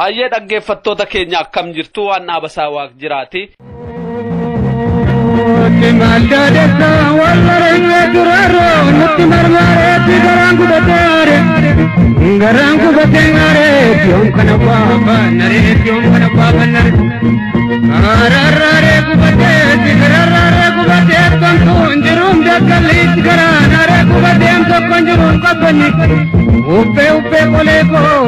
Ayyee dhaggeeffattoota keenya, akkam jirtu? Waan dhaabasaa Waaq jiraati. Nutti marmaareetti garaan gubateere, garaan gubateere, yoom kana baafannare, yoom kana baafannare. Kararraaree gubateetti, kararraaree gubatee tontuun jiruun dakkalliitti garaanaaree gubateen tokkoon jiruun qabbanni. Uffee uffee qolee koo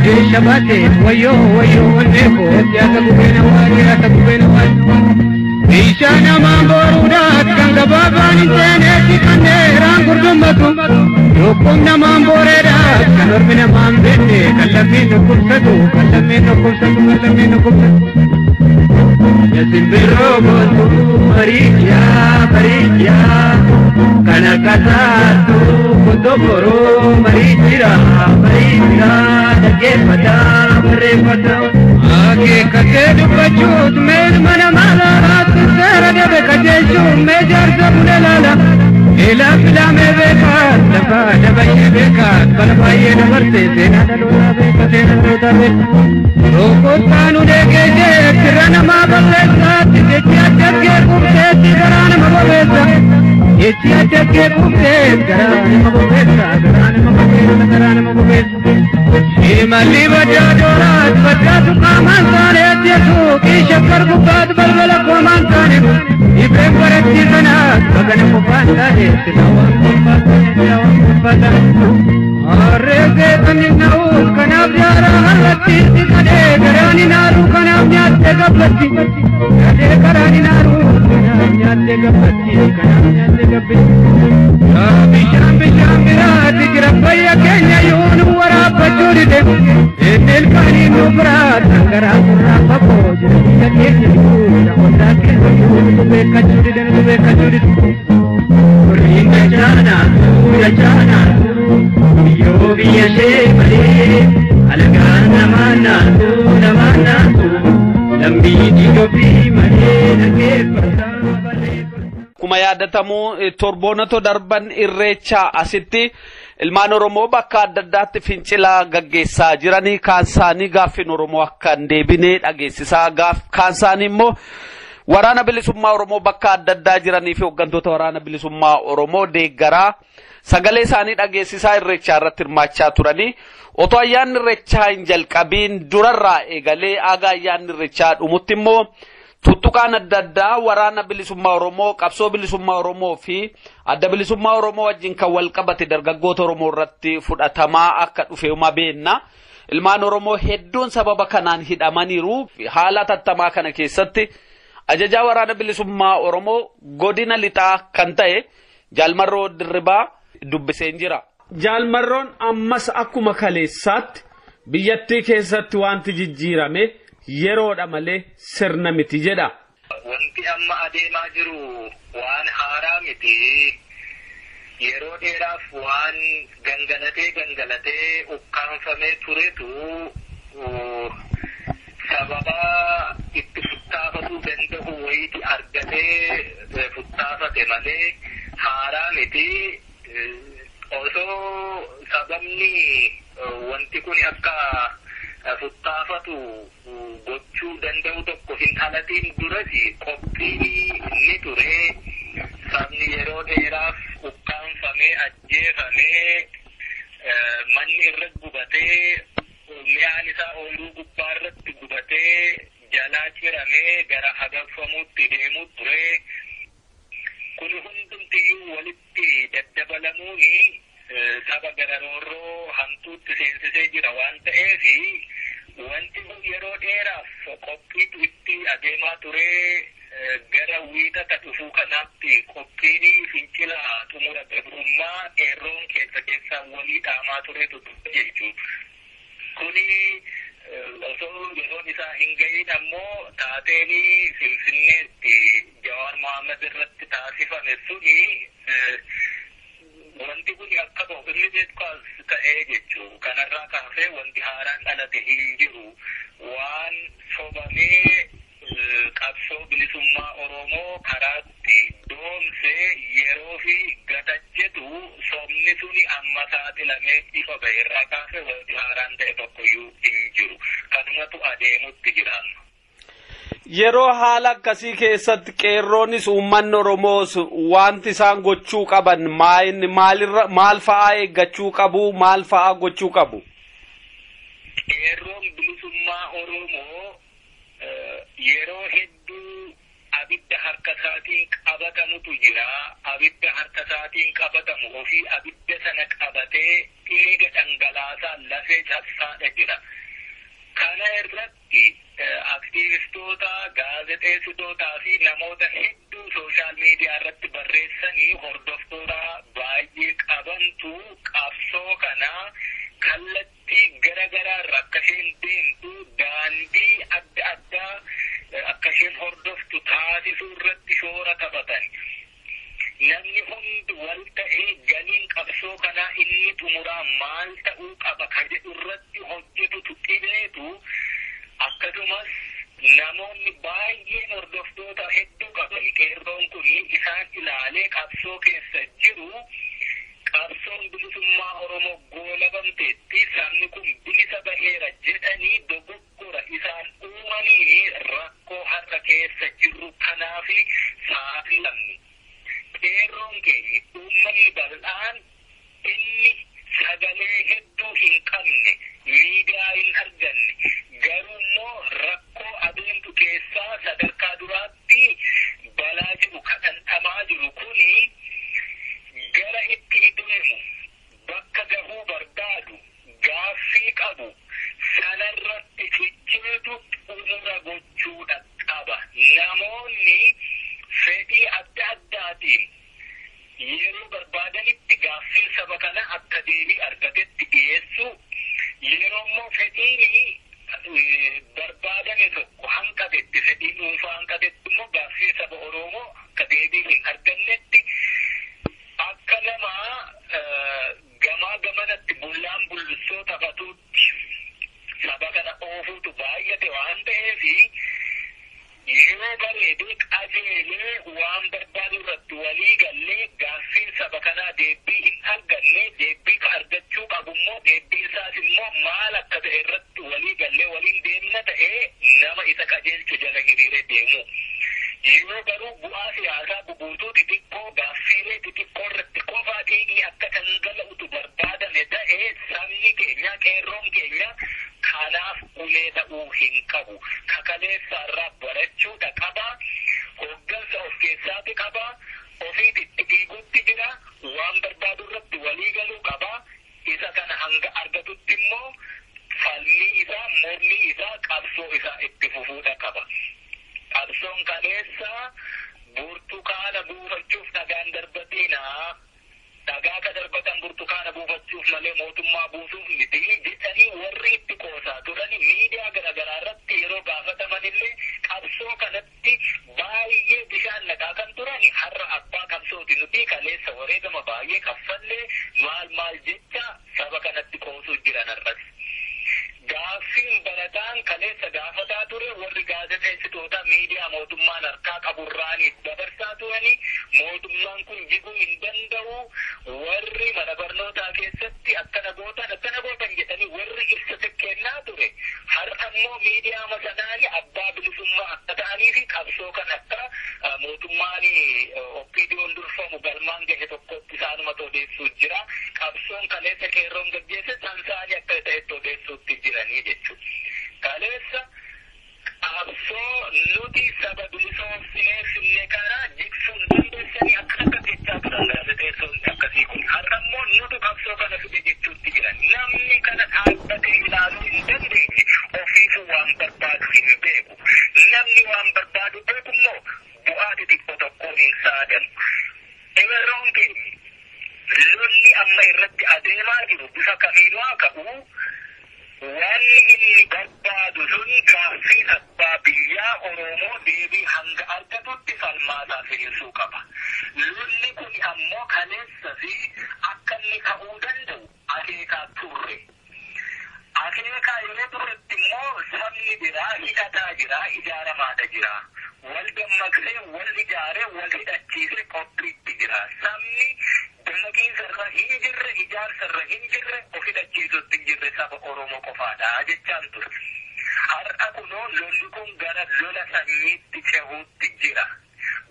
jeesha baatee, wayyoo wayyoo onnee koo siyaasa gubeena waayee siyaasa gubeena waayee. Bishaan namaan boruudhaat kan gabaabaan hin seeneetti kan dheeraan gurdummatu. Lukkuun namaan booreedhaat kan ormi namaan beekne, kan lammiin dhukkubsatu, kan lammiin dhukkubsatu, kan lammiin dhukkubsatu. Simbirroo gootu mariiyaa mariiyaa kan akka taatu kotokoroo mariijira mariijira dhaggeeffataa barreeffata. Akeekkatee dubbachuut meelma namaa laalaatti seera dabe qajeelchuun mee jaarsa buna laala. Ilaa filaamee beekaat lafa dabayyee beekaat bara baay'ee dabarte seenaa dhalootaa beeka, seenaa dhalootaa beeka. Rukuttaan ulee geejjee tira namaa balleessaatti, jechi addaggee qubteetti garaa nama bobeessa. Jechi addaggee qubteet garaa nama bobeessa, garaa nama bobeessa, garaa nama bobeessa. Imalli baddaa dooraat baddaatu qaamaan taaneet yesuuqii shakkar gubbaat balbala koomaan taane. Dhibeen baratti sanaat bagana qofaan taane sila waan qofaa taane, sila waan qofaa taane. Harree seexanni na'uus kanaaf jaaraa harratti kadhee garaan hin aaru kanaaf nyaattee gabbatti. Kadhee garaan hin aaru kanaaf nyaattee gabbatti, kanaaf nyaattee gabbatti. Bishaan bishaan biraatti jira fayya keenya yoo nu waraabbachuu dide. Inni ilkaanii nu biraat dhangaraa gurraa fagoo jira biyya keenya yoo ollaa keenya yoo nutu beekkachuu dide, nutu beekkachuu dide. Horiin dachaanaatu dachaanaatu biyyoo biyya ishee malee alagaan namaa naatu namaa naatu lammii Itoophiyaa malee dhaggeeffataa barreeffata. Akkuma yaadatamu, torboonatu darban Irreechaa asitti ilmaan Oromoo bakka adda addaatti fincila gaggeessaa jiranii, kaan isaanii gaaffiin Oromoo akka hin deebine dhageessisaa, kaan isaanii immoo Waraana Bilisummaa Oromoo bakka adda addaa jiranii fi hooggantoota Waraana Bilisummaa Oromoo deeggaraa sagalee isaanii dhageessisaa Irreechaa irratti hirmaachaa turanii, otoo ayyaanni Irreechaa hin jalqabiin durarraa eegalee aga ayyaanni Irreechaa dhumutti immoo tuttuqaan adda addaa Waraana Bilisummaa Oromoo, qabsoo bilisummaa Oromoo fi Adda Bilisummaa Oromoo wajjin kan wal qabate dargaggoota Oromoo irratti fudhatamaa akka dhufe uma beenna. Ilmaan Oromoo hedduun sababa kanaan hidhamaniiru. Haala tattamaa kana keessatti ajajaa Waraana Bilisummaa Oromoo godina lixaa kan ta'e Jaalmarroo Dirribaa dubbiseen jira. Jaalmarroon ammas akkuma kaleessaatti biyyattii keessatti wanti jijjiirame yeroodha malee sirna miti jedha. Wanti amma adeemaa jiru waan haaraa miti. Yeroo dheeraaf waan gangalatee gangalatee ukkaanfamee turetu sababa itti futtaafatuu danda'u wayiiti argatee futtaafate malee haaraa miti. Osoo sababni wanti kun akka futtaafatu gochuu danda'u tokko hin dhalatiin duras qophiin ni ture. Sabni yeroo dheeraaf ukkaanfamee, ajjeefamee, manni irra gubatee, mi'aan isaa ooyiruu gubbaa irratti gubatee jalaa ciramee gara hagaffamuutti deemuu ture. Kun hundumtiyyuu walitti daddabalamuuni saba gara roorroo hamtuutti seensisee jira waan ta'eef, wanti kun yeroo dheeraaf qophiitu itti adeemaa ture. Gara wiixata dhufuu kanaatti qophiin fincila xumura gabrummaa qeerroon keessa keessaa walii dhaamaa turetu jechuudha. Kuni osoo yeroon isaa hin ga'iin ammoo taateen Finfinneetti Jawaar Mohaammed irratti taasifame suni wanti kun akka ba'u inni beekaas ta'ee jechuu. Kanarraa kaasee wanti haaraan dhalate hin jiru. Waan sobamee qabsoo bilisummaa Oromoo karaatti doomsee yeroo fi gatachetu sobni suni amma saaxilamee ifa ba'e irraa kaasee wanti haaraan ta'e tokkoyyuu hin jiru. adeemutti jira. Yeroo haala akkasii keessatti qeerroonis uummanni Oromoos wanti isaan gochuu qaban maalirra maal fa'aa eeggachuu qabu, maal fa'aa gochuu qabu? Qeerroon bilisummaa Oromoo yeroo hedduu abidda harka isaatiin qabatamutu jira. Abidda harka isaatiin qabatamu ofii abidda sana qabatee dhiiga dhangalaasaa lafee cabsaadha jira. Kana irratti aktiivistoota, gaazexeessitootaa fi namoota hedduu sooshaal miidiyaa irratti barreessanii hordoftoota baay'ee qabantu qabsoo kana kallattii gara garaarra akka isheen deemtu, daandii adda addaa akka isheen hordoftu taasisuu irratti shoora taphatan. Namni hundi wal ta'ee galiin qabsoo kanaa inni xumuraa maal ta'uu qaba ka jedhu irratti hojjetutu dhibeetu, akkasumas namoonni baay'een hordoftoota hedduu qaban qeerroon kun isaan ilaalee qabsoo keessa jiru, qabsoon bilisummaa Oromoo goolabamteetti, sabni kun bilisa baheera jedhanii dogoggora isaan uumanii rakkoo har'a keessa jirru kanaafi saaxilamni. Qeerroon keenya, uummanni bal'aan inni sagalee hedduu hin qabne, miidiyaa hin arganne, garuu immoo rakkoo adeemtu keessaa sadarkaa duraatti balaa jiru kadhandhamaa jiru kuni gara itti deemu, bakka gahuu barbaadu, gaaffii qabu sanarratti cicheetu xumura gochuudha qaba. Namoonni fedhii adda addaatiin yeroo barbaadanitti gaaffiin saba kana akka deebii argatetti dhiyeessuu, yeroo immoo fedhiin barbaadame tokko hanqatetti, fedhii dhuunfaa hanqatetti immoo gaaffiin saba Oromoo akka deebii hin argannetti akka nama gamaa gamanatti bullaan bullussoo taphatuutti saba kana oofuutu baay'ate waan ta'eefi, yeroo bareedee qajeelee waan barbaadu irratti walii gallee gaaffiin saba kanaa deebii hin arganne, deebii ka argachuu qabu immoo deebii isaas immoo maal akka ta'e irratti walii gallee waliin deemna ta'ee nama isa qajeelchu jala hiriiree deemu. Yeroo garuu bu'aa siyaasaa bubuutuu xixiqqoo gaaffiilee xixiqqoo irratti qofaa dhiigni akka dhangala'utu barbaadame ta'ee, sabni keenya, qeerroon keenya kanaaf ulee ta'uu hin qabu. Kakaleessa irraa barachuudha qaba. Hooggansa of keessaati qaba. Ofiit itti dhiigutti jira. Waan barbaadu irratti walii galuu qaba. Isa kana hanga argatutti immoo falmii isaa, mormii isaa, qabsoo isaa itti fufuudha qaba. Qabsoon kaleessa burtukaana buufachuuf dhagaan darbatinaa. Dhagaa ka darbatan burtukaana buufachuuf malee mootummaa buusuuf miti jedhanii warri itti qoosaa turani miidiyaa garaagaraa irratti yeroo gaafataman illee qabsoo kanatti baay'ee bishaan naqaa kan turani har'a abbaa qabsooti, nuti kaleessa wareegama baay'ee kaffallee maal maal jecha saba kanatti qoosuu jiran har'as. Gaaffiin barataan kaleessa gaafataa ture warri gaazexeessitoota miidiyaa mootummaan harkaa qaburraanii dabarsaa turani, mootummaan kun jiguu hin danda'u, warri mana barnootaa keessatti akkana gootan akkana gootan jedhanii warri ibsa kennaa ture har'a immoo miidiyaa masanaanii abbaa bilisummaa akka ta'anii fi qabsoo kan akka mootummaan OPDOn durfamu galmaan gahe tokkotti isaanumatu odeessuu jira. Qabsoon kaleessa qeerroon gaggeesse sansaanii akka ta'etti odeessuutti jiranii jechuudha. Kaleessa qabsoo nuti saba bilisoomsinee finne kana jigsuu hin dandeessanii akka akka jechaa turan gaazexeessoon akkasii kun. Har'a immoo nutu qabsoo kana fide jechuutti jiran. Namni kana dhaabbatee ilaaluu hin dandeenye ofiifuu waan barbaadu hin beeku. Namni waan barbaadu beeku immoo bu'aa xixiqqoo tokko hin saadamu. Qeerroon keenya lolli amma irratti adeemaa jiru bifa kamiinuu haa ka'u, wanni inni barbaadu sun gaaffiin abbaa biyyaa Oromoo deebii hanga argatutti falmaataa firiirsuu qaba. Lolli kun ammoo kaleessa fi akka inni ka'uu danda'u akeekaa turre. Akeekaa yeroo turretti immoo sabni biraa hidhataa jira, ijaaramaadha jira. Wal dammaqsee, wal ijaaree, wal hidhachiisee qophiitti jira. Sabni dammaqiinsa irra hin jirre, ijaarsa irra hin jirre, of hidhachiisutti hin jirre saba Oromoo qofaadha jechaan ture. Har'a kunoo lolli kun gara lola sanyiitti cehuutti jira.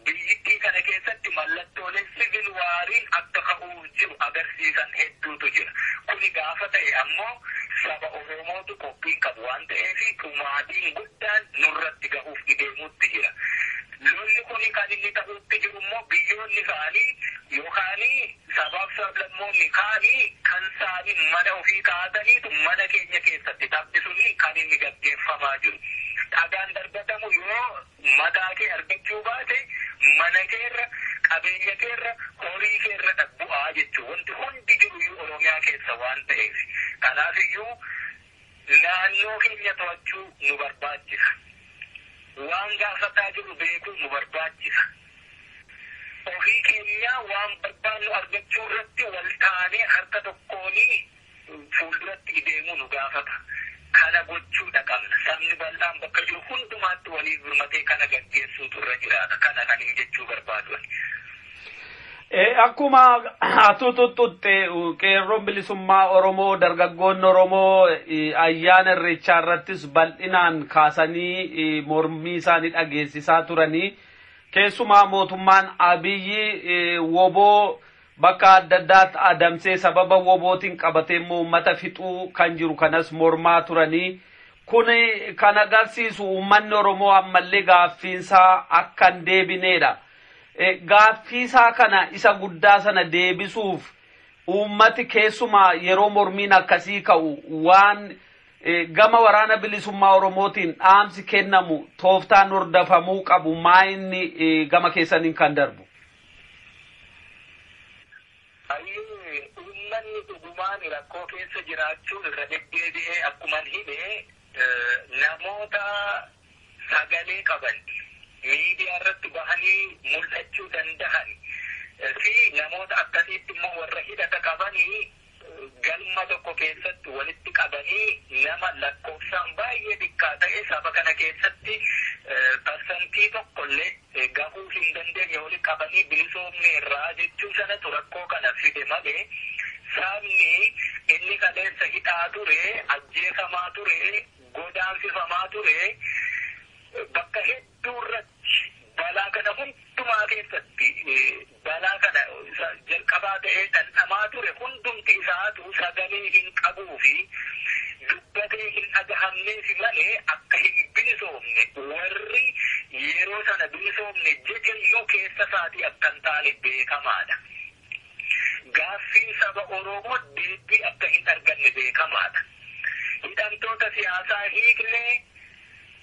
Biyyittii kana keessatti mallattooleen civil wariin akka ka'uuf jiru agarsiisan hedduutu jira. Kuni gaafa ta'e ammoo saba Oromootu qophiin qabu waan ta'eef dhumaatiin guddaan nurratti gahuuf deemuutti jira. Lolli kuni kan inni ta'uutti jiru immoo biyyoonni isaanii yookaan sabaaf sablammoonni kaanii kan isaanii mana ofii kaa'ataniitu mana keenya keessatti taphisuun kan inni gaggeeffamaa jiru. Dhagaan darbatamu yoo mataa kee argachuu baate mana keerra, qabeenya keerra, horii keerra bu'aa jechuudha. Wanti hundi jiru iyyuu Oromiyaa keessa waan ta'eef. Kanaaf iyyuu naannoo keenya to'achuu nu barbaachisa. Waan gaafataa jiru beekuu nu barbaachisa. Ofii keenyaa waan barbaannu argachuu irratti wal taanee harka tokkoonii fuulduratti deemuu nu gaafata. Kana gochuudha qabna. Sabni bal'aan bakka jiru hundumaatti waliif birmatee kana gaggeessuutu irra jiraata. Kana kan hin jechuu barbaadu. Akkuma atu tuttutte, qeerroon bilisummaa Oromoo, dargaggoonni Oromoo ayyaana irreechaa irrattis bal'inaan kaasanii mormii isaanii dhageessisaa turanii, keessumaa mootummaan Abiyyi WBO bakka adda addaatti adamsee sababa WBOtiin qabatee immoo uummata fixuu kan jiru kanas mormaa turanii. Kun kan agarsiisu uummanni Oromoo ammallee gaaffiinsaa akka hin deebineedha. Gaaffiisaa kana isa guddaa sana deebisuuf uummati keessumaa yeroo mormiin akkasii ka'u waan gama waraana bilisummaa Oromootiin dhaamsi kennamu, tooftaan hordofamuu qabu maa inni gama keessaniin kan darbu? Uummanni dhugumaan rakkoo keessa jiraachuun irra deddeebi'ee akkuma hime, namoota sagalee qaban, miidiyaa irratti bahanii mul'achuu danda'an fi namoota akkasiitti immoo warra hidhata qabanii galma tokko keessatti walitti qabanii nama lakkoofsaan baay'ee xiqqaa ta'e, saba kana keessatti 1% illee gahuu hin dandeenye walitti qabanii bilisoomneerraa jechuu sanatu rakkoo kana fide malee, sabni inni kaleessa hidhaa ture, ajjeefamaa ture, godaansifamaa ture, bakka hedduu irratti balaa kana hundumaa keessatti balaa kana jalqabaa ta'ee dhandhamaa ture, hundumti isaatu sagalee hin qabuu fi dubbatee hin dhagahamneef malee akka hin bilisoomne warri yeroo sana bilisoomne jedheyyuu keessa isaatii akka hin taane beekamaadha. Gaaffiin saba Oromoo deebii akka hin arganne beekamaadha. Hidhamtoota siyaasaa hiiknee,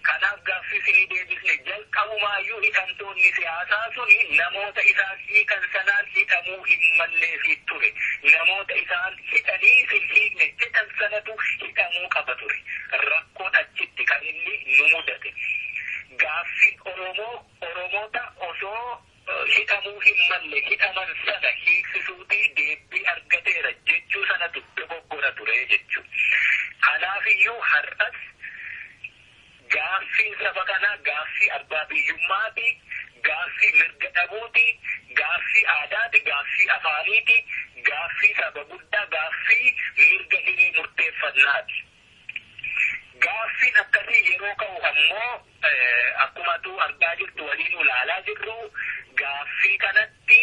kanaaf gaaffii isinii deebisne. Jalqabumaayyuu hidhamtoonni siyaasaa suni namoota isaan hiikan sanaan hidhamuu hin malleefii ture. Namoota isaan hidhanii isin hiikne jedhan sanatu hidhamuu qaba ture. Rakkoon achitti kan inni nu mudate. Gaaffiin Oromoo Oromoota osoo hidhamuu hin malle hidhaman sana hiiksisuutii deebii argateera jechuu sanatu dogoggora ture jechuu. Kanaafiyyuu har'as gaaffiin saba kanaa gaaffii abbaa biyyummaati, gaaffii mirga dhabuuti, gaaffii aadaati, gaaffii afaaniiti, gaaffii saba guddaa, gaaffii mirga hiree murteeffannaati. Gaaffiin akkasii yeroo ka'u ammoo akkuma tu argaa jirtu, waliin ilaalaa jirru, gaaffii kanatti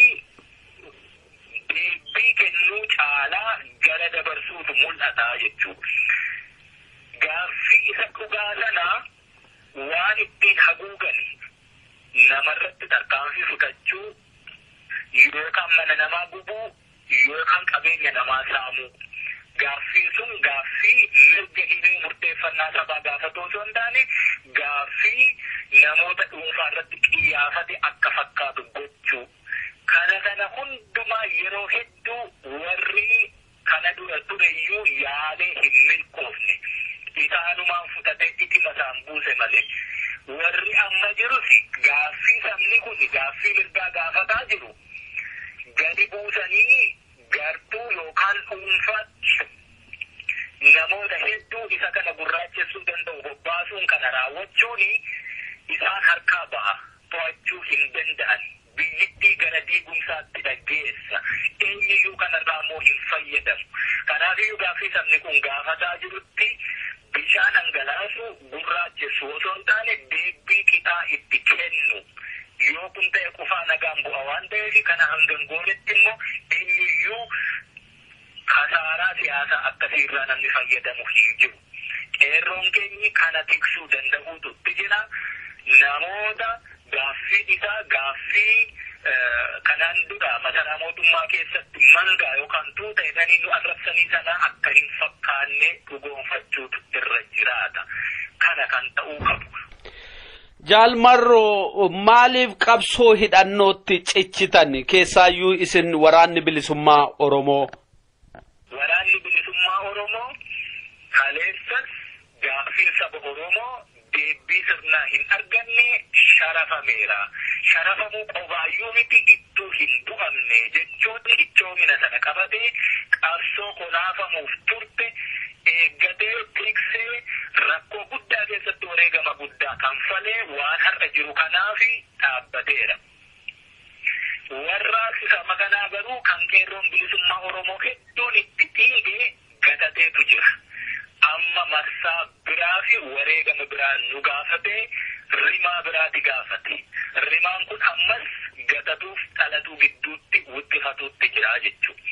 deebii kennuu caalaa gara dabarsuutu mul'ata jechuudha. Gaaffii isa dhugaa sana waan ittiin haguugan namarratti tarkaanfii fudhachuu yookaan mana namaa gubuu yookaan qabeenya namaa saamuu. Gaaffiin sun gaaffii mirga hiree murteeffannaa sabaa gaafatu osoo hin taane, gaaffii namoota dhuunfaa irratti qiyyaafate akka fakkaatu gochuu. Kana kana hundumaa yeroo hedduu warri kana dura tureyyuu yaalee hin milkoofne. Isaanumaan fudhatee itima isaan buuse malee. Warri amma jirus gaaffii sabni kun gaaffii mirgaa gaafataa jiru gadi buusanii gartuu yookaan dhuunfaatti namoota hedduu isa kana gurraachessuu danda'u bobbaasuun kana raawwachuun isaan harkaa ba'a, to'achuu hin danda'an. Biyyittii gara diigumsaatti dhaggeessa. Eenyuyyuu kanarraa immoo hin fayyadamu. Kanaafiyyuu gaaffii sabni kun gaafataa jirutti bishaan dhangalaasu gurraacha. gurraachessu osoo hin taane deebii qixaa itti kennu. Yoo kun ta'e qofaa nagaan bu'a waan ta'eef, kana hanga goonetti immoo eenyuyyuu kasaaraa siyaasaa akkasiirraa namni fayyadamu hin jiru. Qeerroon keenyi kana tiksuu danda'uutu itti jira. Namoota gaaffii isaa gaaffii kanaan dura masaraa mootummaa keessatti mangaa yookaan tuuta jedhanii nu arrabsanii sana akka hin fakkaanne dhugoonfachuutu irra jiraata. Kana kan ta'uu qabu. Jaalmarroo, maaliif qabsoo hidhannootti ciccitan, keessaayyuu isin Waraanni Bilisummaa Oromoo? Waraanni Bilisummaa Oromoo kaleessas gaaffiin saba Oromoo deebii sirnaa hin arganne sharafameera. Sharafamuu qofaayyuu miti, ittuu hin bu'amne jechuun ichoomina sana qabatee qabsoo kolaafamuuf turte eeggatee tiksee rakkoo guddaa keessatti wareegama guddaa kanfalee waan har'a jiru kanaaf dhaabbateera. Warraaqsi saba kanaa garuu kan Qeerroon Bilisummaa Oromoo hedduun itti dhiigee gatateetu jira. Amma marsaa biraa fi wareegama biraa nu gaafatee rimaa biraati gaafate. Rimaan kun ammas gatatuuf dhalatuu gidduutti wixxifatuutti jira jechuudha.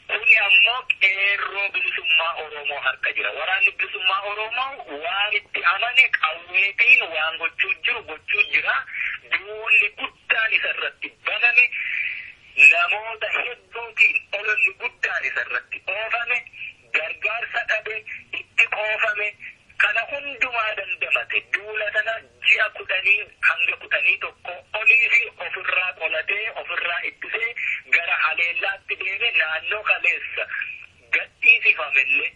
Kuni ammoo Qeerroo Bilisummaa Oromoo harka jira. Waraanni Bilisummaa Oromoo waan itti amane qawweetiin waan gochuu jiru gochuu jira. Duulli guddaan isarratti baname, namoota hedduutiin ololli guddaan isarratti oofame, gargaarsa dhabe, itti qoofame, kana hundumaa dandamate, duula sana ji'a 10 hanga 11 olii fi ofirraa qolatee ofirraa ittisee gara haleellaatti deeme. Naannoo kaleessa gadhiisifamellee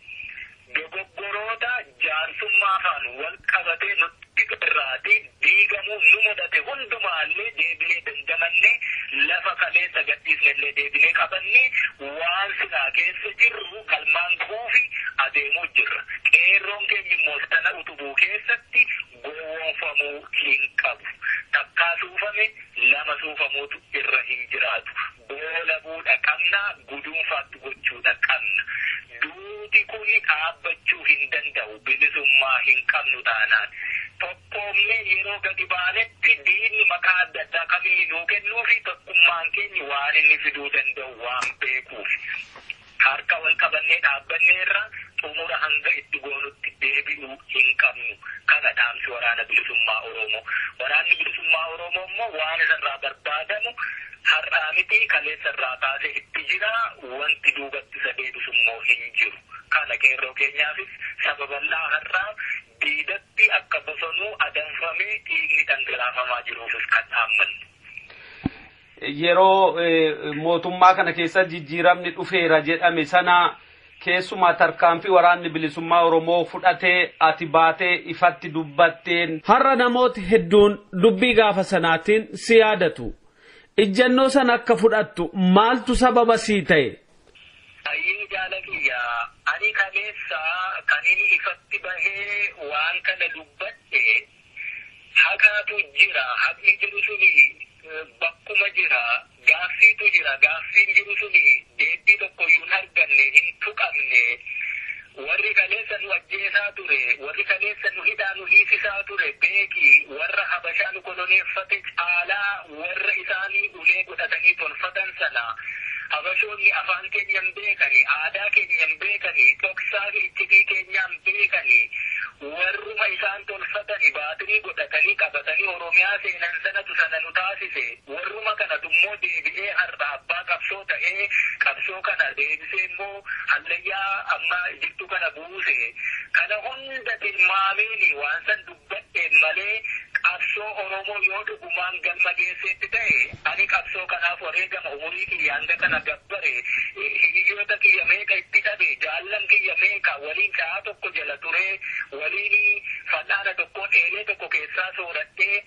dogoggoroota jaarsummaa afaan wal qabatee nutti irraati diigamuu nu mudate hundumaallee deebinee dandamannee lafa kaleessa gadhiisnellee deebinee qabannee waan silaa keessa jirru galmaan gahuufi adeemuu jirra. Qeerroon keenya immoo sana utubuu keessatti gowwoomfamuu hin qabu. Takkaa suufame lama suufamuutu irra hin jiraatu. Goolabuudha qabna, guduunfaatti gochuudha qabna. Duuti kun dhaabbachuu hin danda'u, bilisummaa hin qabnu taanaan. Tokkoomne yeroo gadi baanetti diinni maqaa adda addaa kaminni nuu kennuu fi tokkummaan keenya waan inni fiduu danda'u waan beekuuf. Harka wal qabannee dhaabbanneerra, xumura hanga itti goonutti deebi'uu hin qabnu. Kana dhaamsi Waraana Bilisummaa Oromoo. Waraanni Bilisummaa Oromoo immoo waan isarraa barbaadamu har'aa miti, kaleessa irraa kaasee itti jira, wanti duubatti isa deebisu immoo hin jiru. Kana qeerroo keenyaafis saba bal'aa har'aa diidatti akka bosonuu adamfamee dhiigni dhangalaafamaa jiruufis kan dhaammannu. Yeroo mootummaa kana keessa jijjiiramni dhufeera jedhame sana, keessumaa tarkaanfii Waraanni Bilisummaa Oromoo fudhatee ati baatee ifatti dubbatteen, har'a namooti hedduun dubbii gaafa sanaatiin si yaadatu. Ijjannoo sana akka fudhattu maaltu sababa sii ta'e? Ayyee, jaalakiyya, ani kaleessa kan inni ifatti bahee waan kana dubbadhe haqaatu jira. Haqni jiru suni bakkuma jira. Gaaffiitu jira. Gaaffiin jiru suni deebii tokkoyyuu hin arganne, hin tuqamne. Warri kaleessa nu ajjeesaa ture, warri kaleessa nu hidhaa nu hiisisaa ture, beeki, warra Habashaa nu koloneeffate caalaa warra isaanii ulee godhatanii tolfatan sana. Habashoonni afaan keenya hin beekani, aadaa keenya hin beekani, dhoksaa fi iccitii keenya hin beekani. Warruma isaan tolfatani baatirii godhatanii qabatanii Oromiyaa seenan sanatu sana nu taasise. Warruma kanatu immoo deebi'ee har'a abbaa qabsoo ta'ee qabsoo kana deebisee immoo hallayyaa amma jirtu kana buuse. Kana hunda tilmaameeni waan san dubbadheen malee, qabsoo Oromoo yoo dhugumaan galma geesseetti ta'e, ani qabsoo kanaaf wareegama umurii kiyya hanga kana gabbare, hiriyoota kiyya meeqa itti dhabe, jaallan kiyya meeqa waliin caa tokko jala ture, waliin fal'aana tokkoon eelee tokko keessaa sooradhee,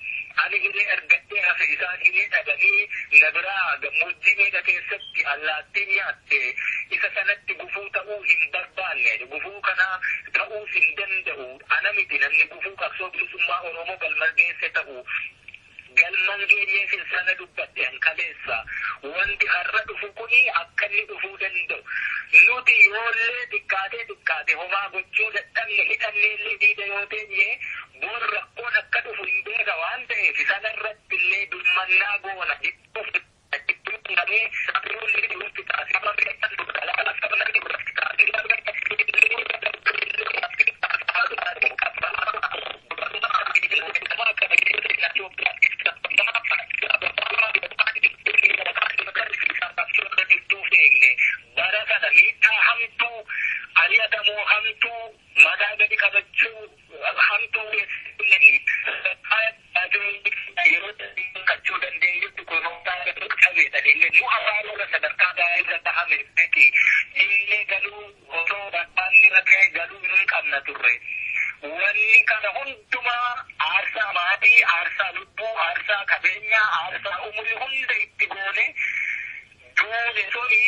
ani hiree argadhee hafe, isaan hiree dhabanii na biraa gammoojjii meeqa keessatti allaattiin nyaatte, isa sanatti gufuu ta'uu hin barbaanne, gufuu kana ta'uus hin danda'u. Ana miti namni gufuu qabsoo bilisummaa Oromoo galma geesse ta'u. Galman geenyeefin sana dubbadhe an kaleessa. Wanti har'a dhufu kuni akka inni dhufuu danda'u. Nuti yoollee xiqqaatee xiqqaate homaa gochuu dadhabne, hidhanneellee diida yoo teenye, Bor rakkoon akka dhufu hin beeka waan ta'eef sanarratti illee birmannaa goona. Bara kana miidhaa hamtuu ari'atamoo hamtuu mataa gadi qabachuu hamtuu yeroo kachuu dandeenyutti kunuunsaa qabeedha. Nu afaanirra sadarkaa gaariirra tahame miti. Illee galuu osoo barbaanni irra ta'e galuu hin qabna turre. Wanni kana hundumaa aarsaa maatii, aarsaa lubbuu, aarsaa qabeenyaa, aarsaa umurii hunda itti goone duune suni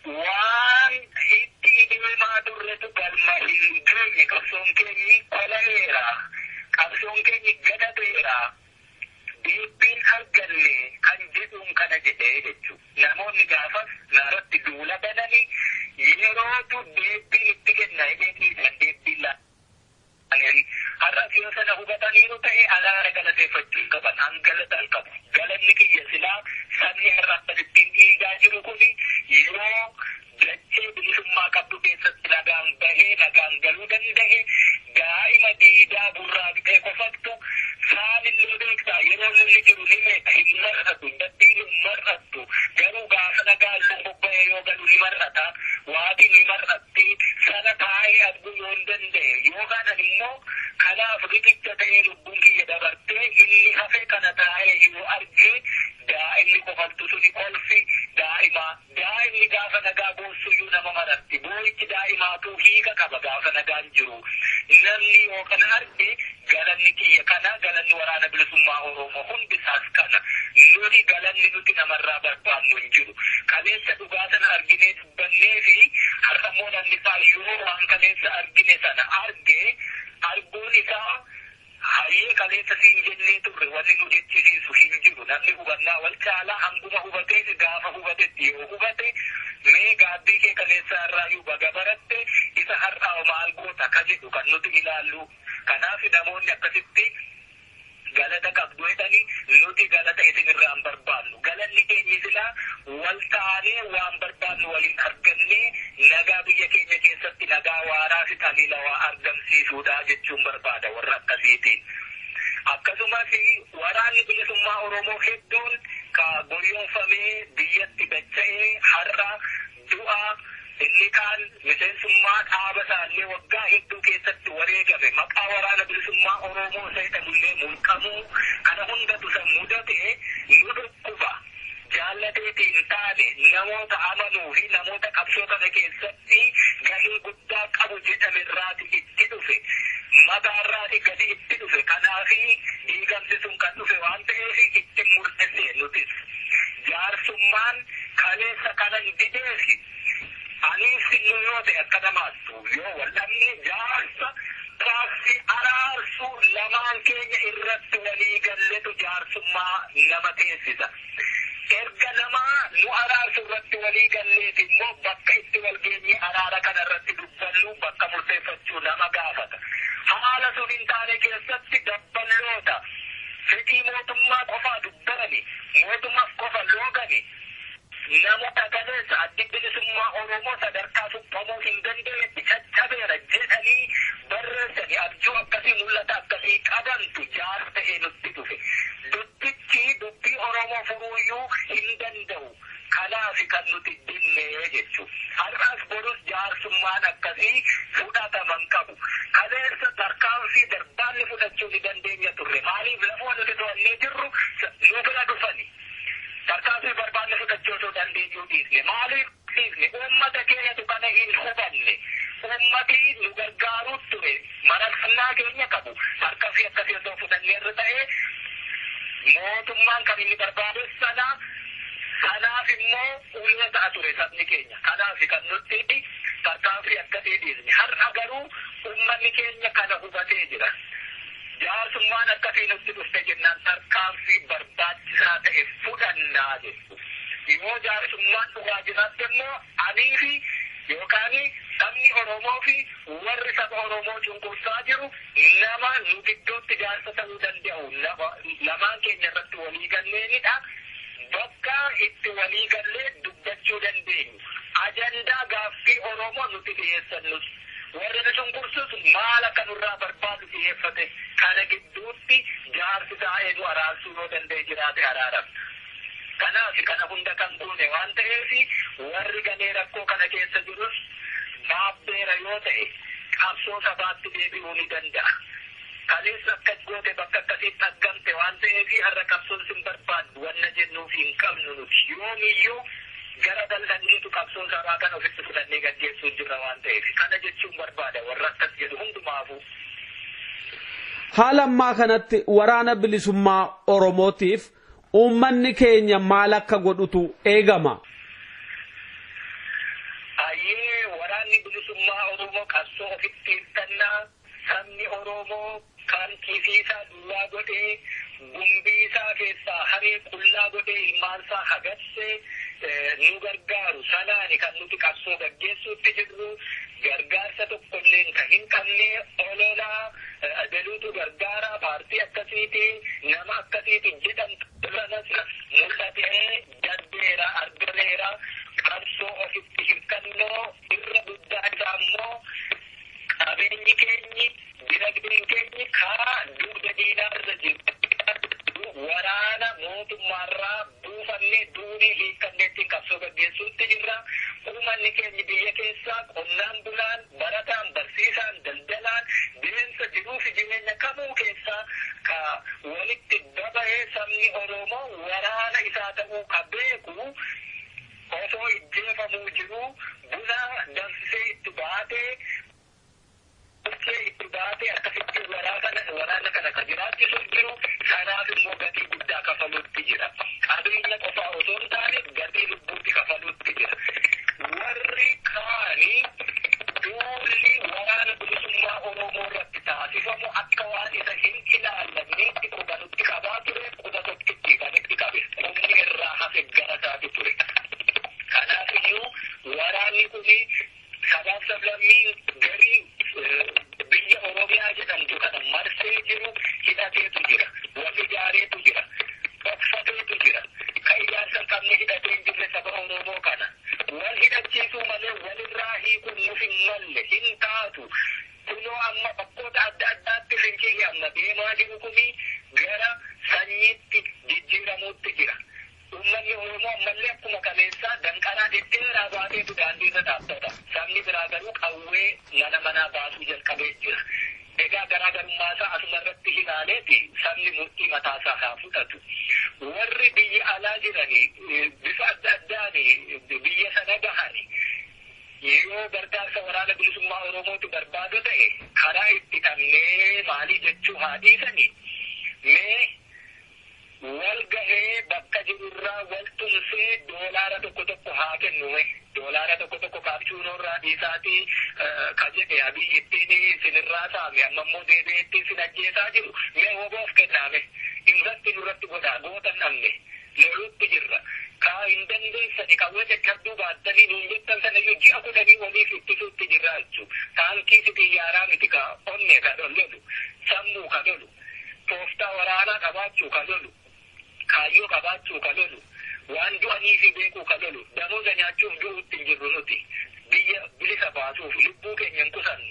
waan itti deemaa turretu galma hin geenye. Qabsoon keenyi qola'eera. Qabsoon keenyi gadateera. Deebiin arganne kan jedhuun kana jedhee jechuudha. Namoonni gaafas narratti duula bananii yerootu deebiin itti kenna jedhee dhiisan deebiin laatanii. Har'as yoo sana hubataniiru ta'e alaara galateeffachuu qaban hangalata hin qabu. Galanni kiyya silaa sabni har'a akkasittiin dhiigaa jiru kuni yeroo dachee bilisummaa qabdu keessatti nagaan bahee nagaan galuu danda'e daa'ima diidaa burraaqxee kofattu saanillee beektaa yeroo lolli jiru ni meeqa hin mar'atu, daddiin hin mar'attu, garuu gaafa nagaan bobba'ee yoo galu ni mar'ata, waatiin ni mar'atti. Sana taa'ee arguu yoo hin danda'e yookaan ani immoo kanaaf riqicha ta'ee lubbuun kiyya dabartee inni hafe kana taa'ee yoo argee daa'imni kofaltu suni kolfi daa'imaa, daa'imni gaafa nagaa boossuyyuu nama maratti, boo'ichi daa'imaatu hiika qaba gaafa nagaan jiru. Namni yoo kana arge galanni kiyya kana, galanni waraana bilisummaa Oromoo hundisaas kana. Nuti galanni nuti namarraa barbaannu hin jiru. Kaleessa dhugaa sana arginee dubbannee fi har'a immoo namni isaa yoo waan kaleessa argine sana arge arguun isaa hayyee kaleessa siin jennee turre wanni nu jechisiisu hin jiru. Namni hubannaa wal caalaa hanguma hubatee gaafa hubatetti yoo hubate mee gaabbii kee kaleessa irraa baga baratte isa har'aa maal goota ka jedhu kan nuti ilaallu. Kanaaf namoonni akkasitti galata qabdu jedhani nuti galata isin irraa hin barbaannu. Galanni keenya silaa wal taanee waan barbaannu waliin argannee nagaa biyya keenya keessatti nagaa waaraa fi taliilawaa argamsiisuudha jechuun barbaada warra akkasiitiin. Akkasumas waraanni bilisummaa Oromoo hedduun ka goyoonfamee biyyatti dacha'ee har'a du'a inni kaan miseensummaa dhaaba isaallee waggaa hedduu keessatti wareegame maqaa waraana bilisummaa Oromoo isa jedhamullee mulqamuu kana hundatu isa mudate nu dhukkuba. Jaallateetiin taane namoota amanuu fi namoota qabsoo kana keessatti gahee guddaa qabu jedhame irraati itti dhufe. Mataarraati gadi itti dhufe. Kanaafi diigamsi sun kan dhufe waan ta'eef itti murtessee nutis. Jaarsummaan kaleessa kanan dideefi anis nu yoo ta'e akka namaattu yoo wal dhabne jaarsa raabsi araarsu lamaan keenya irratti walii galletu jaarsummaa nama teessisa. Erga namaa nu araarsu irratti walii galleeti immoo bakka itti wal geenye araara kana irratti dubbannu bakka murteeffachuu nama gaafata. Haala sun hin taane keessatti dabballoota fedhii mootummaa qofaa dubbatani, mootummaaf qofa loogani, namoota kaleessa addi bilisummaa Oromoo sadarkaa suphamuu hin dandeenyetti caccabeera jedhanii barreessani abjuu akkasii mul'ata akkasii qabantu jaar ta'ee nutti dhufe. Dubbichi dubbii Oromoo furuuyyuu hin danda'u. Kanaaf kan nuti dinnee jechuudha. Har'as borus jaarsummaan akkasii fudhataman qabu. Kaleessa tarkaanfii darbaanni fudhachuu ni dandeenya turre. Maaliif lafoo nuti to'annee jirru nu bira dhufani. Tarkaanfii barbaanne fudhachuu osoo dandeenyuu dhiisne. Maaliif dhiisne? Uummata keenyatu kana hin hubanne. Uummati nu gargaaruu ture. Mararfannaa keenya qabu. Tarkaanfii akkasii osoo fudhanneerra ta'ee mootummaan kan inni barbaadu sana kanaaf immoo ulee ta'a ture sabni keenya. Kanaaf kan nuti tarkaanfii akkasii dhiisne. Har'a garuu uummanni keenya kana hubatee jira. Jaarsummaan akkasii nutti dhufte jennaan tarkaanfii barbaachisaa ta'e fudhannaa jechuudha. Yoo jaarsummaan dhugaa jiraatte immoo anii fi yookaan Sabni Oromoo fi warri saba Oromoo cunqursaa jiru nama nu gidduutti jaarsa ta'uu danda'u lamaan keenya irratti walii galleenidha. Bakka itti walii gallee dubbachuu dandeenyu. Ajandaa gaaffii Oromoo nuti dhiyeessannus. Warri nu cunqursus maal akka nurraa barbaadu dhiyeeffate, kana gidduutti jaarsi taa'ee nu araarsuu yoo danda'e jiraate araaramna. Kanaaf kana hunda kan goone waan ta'eef, warri galee rakkoo kana keessa jirus dhaabbeera yoo ta'e qabsoo sabaatti deebi'uu ni danda'a. Kaleessa akkas goote, bakka akkasiitti argamte waan ta'eef har'a qabsoon sin barbaaddu wanna jennuuf hin qabnu nuti. Yoomiyyuu gara bal'anneetu qabsoo sabaa kana ofitti fudhannee gaggeessuu jirra waan ta'eef, kana jechuun barbaada warra akkas jedhu hundumaafuu. Haala ammaa kanatti waraana bilisummaa Oromootiif uummanni keenya maal akka godhutu eegama? Ayyee, waraanni bilisummaa Oromoo qabsoo ofitti hirkannaa sabni Oromoo kan kiisiisaa duwwaa godhee, gumbii isaa keessaa haree qullaa godhee, ilmaansaa hagarsee nu gargaaru sanaani kan nuti qabsoo gaggeessuutti jirru. Gargaarsa tokkollee kan hin qabne, ololaa adeluutu gargaara, paartii akkasiiti, nama akkasiiti jedhamtu sanas mul'atee darbeera, argameera. Qabsoo ofitti hirkannoo irra guddaa isaa immoo qabeenyi keenyi, dinagdeen keenyi karaa dugda diinaa irra jiru waraana mootummaarraa buufannee duunii hiikkannee ittiin qabsoo gaggeessuutti jirra. Uummanni keenya biyya keessaa qonnaan bulaan, barataan, barsiisaan, daldalaan deemsa jiruu fi jireenya kamuu keessaa ka walitti daba'ee sabni Oromoo waraana isaa ta'uu ka beeku, osoo ijjeefamuu jiru buna danfisee itti baatee, tolchee itti baatee, akkasitti waraana kana ka jiraachisuuf jiru, kanaaf immoo gatii guddaa kafaluutti jira. Qabeenya qofaa osoo hin taane gatii lubbuutti kafaluutti jira. Warri kaanii duulli waraana bilisummaa Oromoo irratti taasifamu akka waan isa hin ilaallanneetti quba nutti qabaa ture, quba tokkitti kan itti qabe. Qubni irraa hafe gara isaati ture. Kanaaf iyyuu waraanni kuni sabaaf sablammiin garii biyya Oromiyaa jedhamtu kana marsee jiru hidhateetu jira. Wal ijaareetu jira. Dhokfateetu jira. Kan ijaarsa hin qabne, hidhatee hin jirre saba Oromoo kana. Wal hidhachiisuu malee walirraa hiikuun nuuf hin malle, hin taatu. Kunoo amma bakkoota adda addaatti fincilli amma deemaa jiru kuni gara sanyiitti jijjiiramuutti jira. Uummanni Oromoo ammallee akkuma kaleessaa danqaraa dhedheeraa baateetu daandii irra dhaabbata. Sabni biraa garuu qawwee mana manaa baasuu jalqabee jira. Egaa garaagarummaa isaa asuma irratti ilaaleeti sabni murtii mataasaa haa fudhatu. Warri biyya alaa jiranii bifa adda addaan biyya sana gahani yoo gargaarsa waraana bilisummaa Oromooti barbaadu ta'e, karaa itti qabnee maalii jechuu haa dhiisanii, mee wal gahee bakka jirurraa wal tumsee doolaara tokko tokko haa kennume. Doolaara tokko tokko kaapchuunoorraa dhiisaatii ka jedhe Abiyyi ittiin isinirraa saame, amma immoo deebi'ee ittiin isin ajjeesaa jiru, mee woboof kennaame, invest nurratti godhaa. Gootan dhabne, lolutti jirra. Kaa hin dandeessani, qawwee caccabduu baattanii nuun jettan sanayyuu ji'a 10 oliif ittisuutti jirra jechuu. Taankii si xiyyaaraa miti ka onne ka lolu, sammuu ka lolu, tooftaa waraanaa qabaachuu ka lolu, kaayyoo qabaachuu ka lolu, waan du'anii fi beekuu ka lolu. Damooza nyaachuuf du'uutti hin jirru nuti. Biyya bilisa baasuuf lubbuu keenya hin qusannu.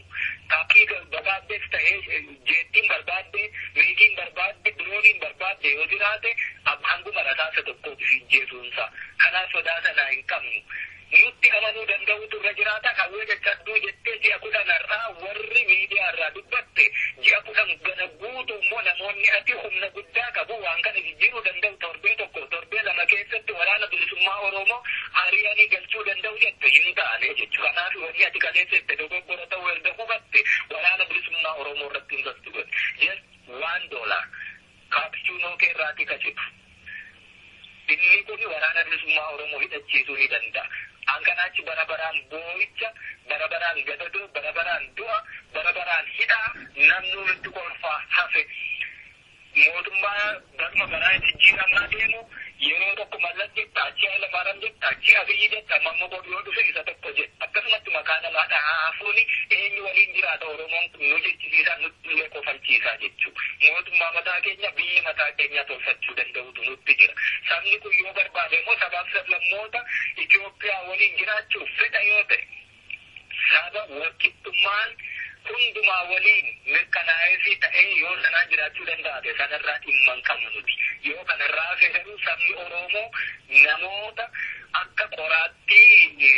Taakkii barbaaddes ta'ee, jeettiin barbaadde, miigiin barbaadde, dirooniin barbaadde yoo jiraate, hanguma rasaasa tokkoof ijjeesuunsa. Kanaaf sodaa sanaa hin qabnu. Nutti amanuu danda'utu irra jiraata. Qawwee caccabduu jettee ji'a 10 har'aa warri miidiyaa irraa dubbatte, ji'a 10 gana guutuu immoo namoonni ati humna guddaa qabu, waan kana jijjiiruu danda'u, torbee tokko torbee lama keessatti waraana bilisummaa Oromoo ari'anii galchuu danda'u jette, hin taane jechuudha. Kanaaf wanni ati kaleessette dogoggora ta'uu erga hubatte waraana bilisummaa Oromoo irratti invest godhe. Just $1 kaapchuunoo kee irraatii kacitu. Inni kun waraana bilisummaa Oromoo hidhachiisuu ni danda'a. Hankanaachi bara baraan boo'icha, bara baraan gadadoo, bara baraan du'a, bara baraan hidhaa, namni nutti kolfaa hafe. Mootummaa baruma baraa jijjiiramaa deemu Yeroo tokko Mallas jetta, achi Hayilamaariyaam jetta, achi Abiyyi jetta, amma immoo boru yoo dhufe isa tokko jetta. Akkasumatti maqaa namaa dhahaafuun eenyu waliin jiraata Oromoon kun nu jechisiisaa, nutti illee kofalchiisaa jechuudha. Mootummaa mataa keenya, biyya mataa keenya tolfachuu danda'utu nutti jira. Sabni kun yoo barbaade immoo sabaaf sablammoota Itoophiyaa waliin jiraachuuf fedha yoo ta'e, saba walqixxummaan hundumaa waliin mirkanaa'ee fi ta'ee yoo sanaan jiraachuu danda'ate sanarraa dhimma hin qabnu nuti. Yoo kanarraa hafe garuu sabni Oromoo namoota akka qoraattii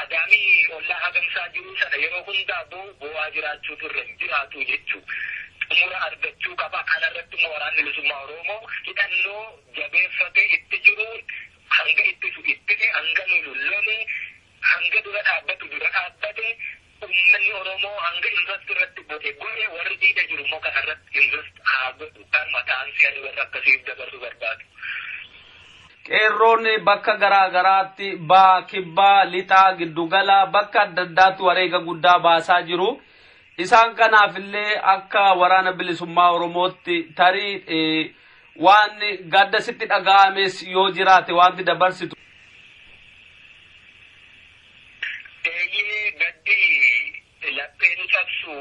adaamii ollaa hagamsaa jiru sana yeroo hundaa boo'aa jiraachuutu irra hin jiraatu jechuudha. Xumura argachuu qaba. Kanarratti immoo Waraanni Bilisummaa Oromoo hidhannoo jabeeffatee itti jiruun hanga ittisu ittise, hanga lolu lole, hanga dura dhaabbatu dura dhaabbate, uummanni Oromoo hanga invest irratti godhe godhe, warri diida jiru immoo kanarratti invest haa godhu, kan mataan si'anii warra akkasiif dabarsuu barbaadu. Qeerroon bakka garaa garaatti baa, kibbaa, lixaa, giddugala bakka adda addaatti wareega guddaa baasaa jiru. Isaan kanaaf illee akka Waraana Bilisummaa Oromootti tarii waan gadda sitti dhaga'ames yoo jiraate wanti dabarsitu. Eeyyee, gaddi laphee nu cabsu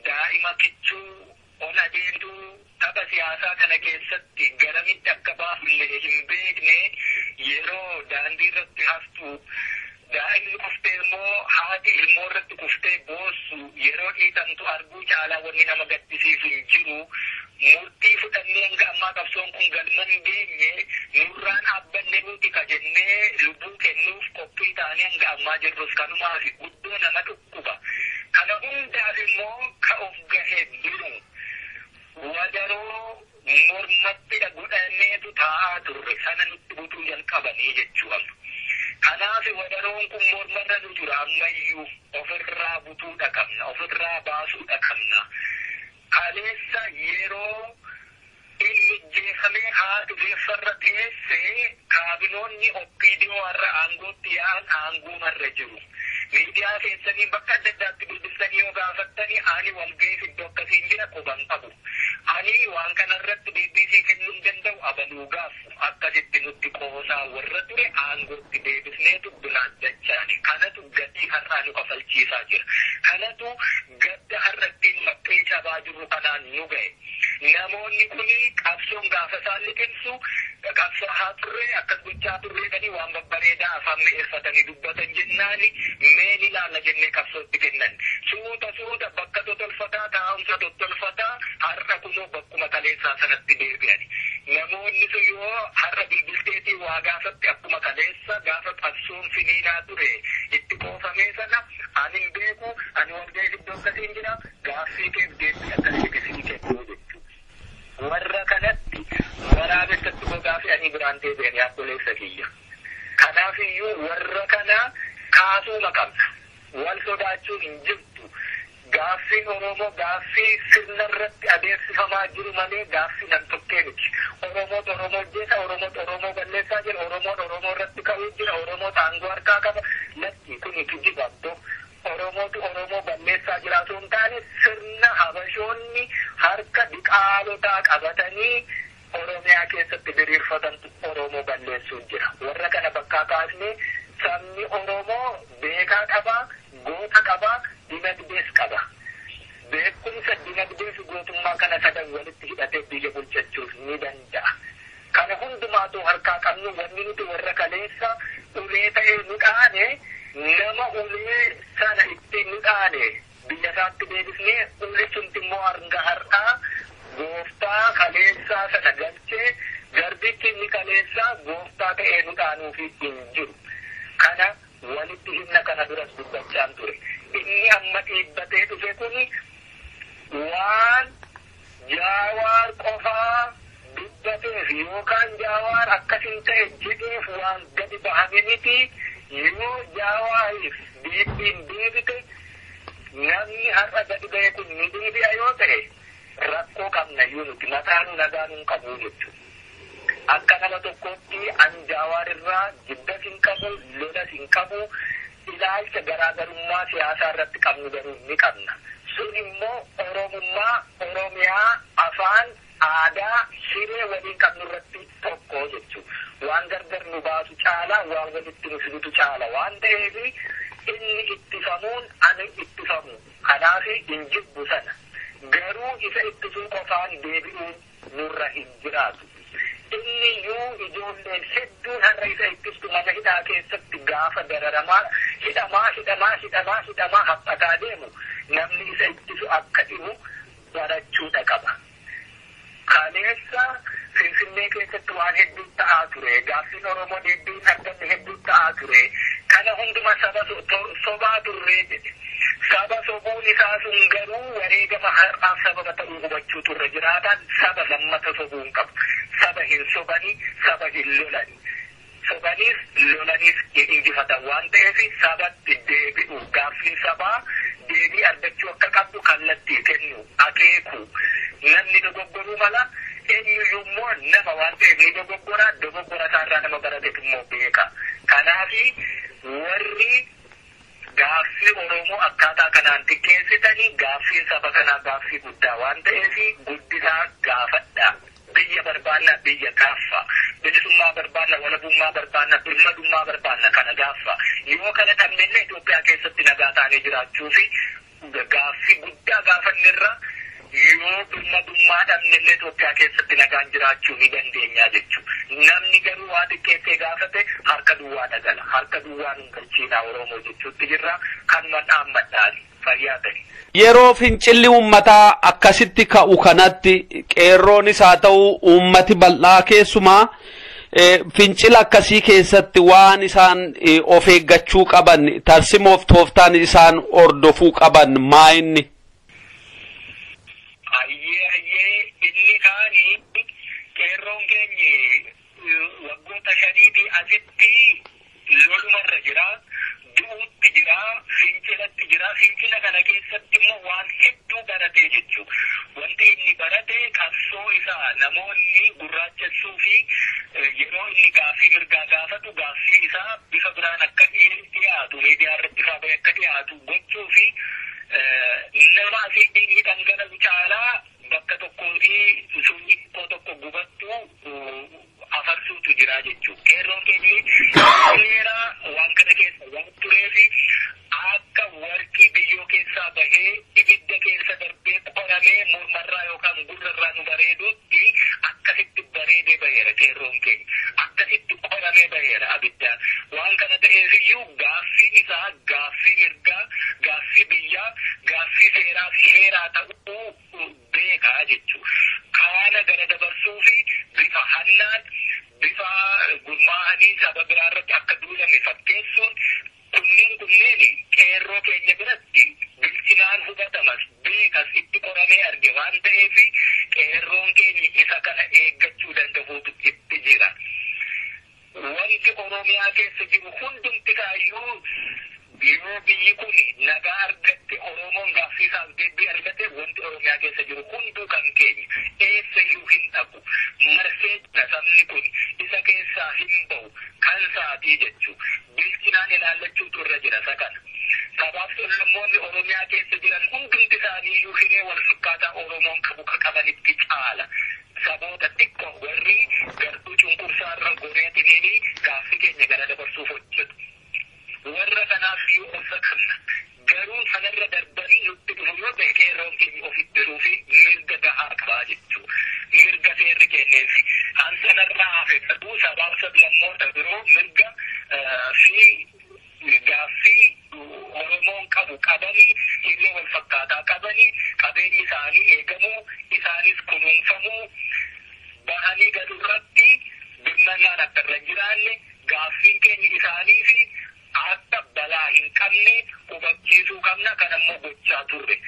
daa'ima kichuu ol adeemtuu tapha siyaasaa kana keessatti garamitti akka baafne hin beekne yeroo daandii irratti haftu, daa'imni kuftee immoo haati ilmoo irratti kuftee boossu yeroo dhiitamtu arguu caalaa wanni nama gaddisiisu hin jiru. Murtii fudhannee hanga ammaa qabsoon kun galma hin geenye, nurraan dhaabbanne nuti ka jennee lubbuu kennuuf qophii ta'anii hanga ammaa jirrus kanumaaf guddoo nama dhukkuba. Kana hundaaf immoo ka of gahe jiru wadaroo mormatti godhanneetu taa'aa turre sana nutti butuu jalqabanii jechuu amma. Kanaaf wadaroon kun mormarra nu jira, ammayyuu ofirraa butuudha qabna, ofirraa baasuudha qabna. Kaleessa yeroo inni jeefamee haati reeffarra teesse kaabinoonni OPDO har'a aangootti yaa'an aanguumarra jiru. Miidiyaa keessanii bakka adda addaatti bilbiltanii yoo gaafattanii, ani walga'ii iddoo akkasiin jira quban qabu. Ani waan kanarratti BBC kennuu hin danda'u, abaluu gaafu akkasitti nutti qoosaa warra ture aangootti deebisneetu biraan dachaani. Kanatu gatii har'aa nu kafalchiisaa jira. Kanatu gadda har'a ittiin maphee cabaa jirru kanaan nu ga'e. Namoonni kuni qabsoon gaafa isaan liqimsu qabsoo haa turre, akkas gochaa turre jedhanii waan babbareedaa afaan mi'eeffatanii dubbatan jennaani mee ni ilaalla jennee qabsootti kennan. Suuta suuta bakka totolfataa, taa'umsa tottolfataa, har'a kunoo bakkuma kaleessaa sanatti deebi'ani. Namoonni sun yoo har'a bilbilteetii waa gaafatti akkuma kaleessa gaafa qabsoon finiinaa ture itti qoofamee sana ani hin beeku, ani walga'ii iddoo akkasiin jira, gaaffii keef deebii akkasii sii kennuu jechuudha. Warra kanatti waraabessatti gogaa fe'anii biraan deebi'anii obboleessa kiyya. Kanaaf iyyuu warra kana kaasuuma qabna. Wal sodaachuun hin jirtu. Gaaffiin Oromoo gaaffii sirna irratti adeemsifamaa jiru malee gaaffii nam-tokkee miti. Oromoot Oromoo ajjeesa, Oromoot Oromoo balleessaa jira, Oromoon Oromoo irratti ka'uu jira, Oromoot aangoo harkaa qaba. Lakki, kuni kijiba abdoo. Oromootu Oromoo balleessaa jira osoo hin taane, sirna Habashoonni harka diqaalotaa qabatanii Oromiyaa keessatti diriirfatantu Oromoo balleessuu jira. Warra kana bakkaa kaasnee sabni Oromoo beekaa qaba, goota qaba, dinagdees qaba. Beekumsa, dinagdee fi gootummaa kana sadan walitti hidhatee biyya bulchachuuf ni danda'a. Kana hundumaatu harkaa qabnu, wanni nuti warra kaleessa ulee ta'ee nu dhaane, nama ulee sana ittiin nu dhaane biyya isaatti deebisnee, ulee sunti immoo hanga har'aa gooftaa kaleessaa sana galchee garbichi inni kaleessaa gooftaa ta'ee nu dhaanuufi hin jiru. Kana walitti himna, kana duras dubbachaan ture. Inni amma dhiibbatee dhufe kuni waan Jaawaar qofaa dubbateef yookaan Jaawaar akkasin ta'e jedheef waan gadi bahame miti. Yoo Jaawaariif deebiin deebite, namni har'a gadi ba'e kun ni deebi'a yoo ta'e, rakkoo qabna iyyuu nuti mataan nagaa nun qabu jechuudha. Akka nama tokkootti an Jaawaar irraa jibbas hin qabu, lolas hin qabu, ilaalcha garaagarummaa siyaasaa irratti qabnu garuu ni qabna. Sun immoo Oromummaa, Oromiyaa, afaan Afaan, aadaa, hiree waliin qabnu irratti tokko jechuudha. Waan gargar nu baasu caala, waan walitti nu fidutu caala waan ta'eef inni ittifamuun ani ittifamu. Kanaaf hin jibbu sana. Garuu isa ittisuu qofaan deebi'uun nurra hin jiraatu. Inni iyyuu ijoolleen hedduun har'a isa ittistu mana hidhaa keessatti gaafa dararamaa hidhamaa hidhamaa hidhamaa hidhamaa haphataa deemu namni isa ittisu akka dhibu barachuudha qaba. Kaleessa Finfinnee keessatti waan hedduu ta'aa ture. Gaaffiin Oromoo deebiin arganne hedduu ta'aa ture. Kana hunduma saba sobaa turree jedhe. Saba sobuun isaa sun garuu wareegama har'aaf sababa ta'uu hubachuu turre jiraataan saba lammata sobuu hin qabu. Saba hin sobani, saba hin lolani. Sobaniis lolaniis hin injifatan waan ta'eef sabatti deebi'u. Gaaffiin sabaa deebii argachuu akka qabdu kallattii kennu, akeeku. Namni dogoggoruu mala eenyuyyuu immoo nama waan ta'eef ni dogoggora, dogoggora isaarraa nama baratetu immoo beeka. Kanaafi warri gaaffii Oromoo akkaataa kanaan xiqqeessitanii gaaffiin saba kanaa gaaffii guddaa waan ta'eef guddisaa gaafadha. Biyya barbaanna biyya gaaffa. Bilisummaa barbaanna, walabummaa barbaanna, birmadummaa barbaanna kana gaaffa. Yoo kana dhabnellee Itoophiyaa keessatti nagaa taanee jiraachuu fi gaaffii guddaa gaafannirra yoo birmadummaa dhabnellee Itoophiyaa keessatti nagaan jiraachuu ni dandeenya jechuudha. Namni garuu waa xiqqeessee gaafate harka duwwaa dhagala. Harka duwwaa nun galchiinaa Oromoo jechuutti jirra. Kanuma dhaammadhaani. Fayyaa ta'e. Yeroo fincilli uummataa akkasitti ka'u kanatti qeerroonis haa ta'u uummati bal'aa keessumaa fincila akkasii keessatti waan isaan of eeggachuu qaban tarsimoof tooftaan isaan hordofuu qaban maa inni? Ayyee ayyee inni kaani qeerroon keenyi waggoota shaniitii asitti lolumarra jira. Du'uutti jira, fincilatti jira. Fincila kana keessatti immoo waan hedduu baratee jechuudha. Wanti inni barate qabsoo isaa namoonni gurraachessuu fi yeroo inni gaaffii mirgaa gaafatu gaaffii isaa bifa biraan akka dhiyaatu miidiyaa irratti fa'aa akka dhiyaatu gochuu fi nama asii inni dhangala'u caalaa bakka tokkootii suuqii xiqqoo tokko gubattu afarsuutu jira jechuudha. Qeerroon keenyi seera waan kana keessa waan tureef akka warqii biyyoo keessaa bahee ibidda keessa darbee qoramee mormarraa yookaan gurrarraa nu bareedutti akkasitti bareedee baheera qeerroon keenya. Akkasitti qoramee baheera abiddaan. Waan kana ta'eef iyyuu gaaffiin isaa gaaffii mirgaa, gaaffii biyyaa, gaaffii seeraa fi heeraa ta'uu beekaa jechuudha. Kana gara dabarsuu fi bifa hannaan bifa gurmaa'anii saba biraa irratti akka duulame fakkeessuun kunneen qeerroo keenya biratti bilchinaan hubatamas beekas itti qoramee arge waan ta'eef qeerroon keenya isa kana eeggachuu danda'uutu itti jira. Wanti Oromiyaa keessa jiru hundumti kaayyuu yoo biyyi kun nagaa argatte Oromoon gaaffii isaaf deebii argate wanti Oromiyaa keessa jiru hunduu kan keenya eessa iyyuu hin dhabu. Marsee jira sabni kun isa keessaa hin ba'u kan isaatii jechuu bilchinaan ilaallachuutu irra jira isa kana. Sabaaf sablammoonni Oromiyaa keessa jiran hundumti isaanii iyyuu hiree wal fakkaataa Oromoon qabu ka qabanitti caala. Saboota xiqqoo warri gartuu cunqursaarra goreetiniini gaaffii keenya gara dabarsuuf hojjetu. Warra kanaaf iyyuu obsa qabna. Garuu sanarra darbanii nutti dhufu yoo ta'e qeerroon keenya of ittisuu fi mirga gahaa qabaa jechuudha. Mirga seerri kenneefi. Kan sanarraa hafe garuu sabaaf sablammoota biroo mirga fi gaaffii Oromoon qabu qabanii hiree wal fakkaataa qabanii qabeenyi isaanii eegamuu isaanis kunuunfamuu bahanii galurratti birmannaan akka irra hin jiraanne gaaffiin keenya isaanii fi akka balaa hin qabne hubachiisuu qabna kan ammoo gochaa turre.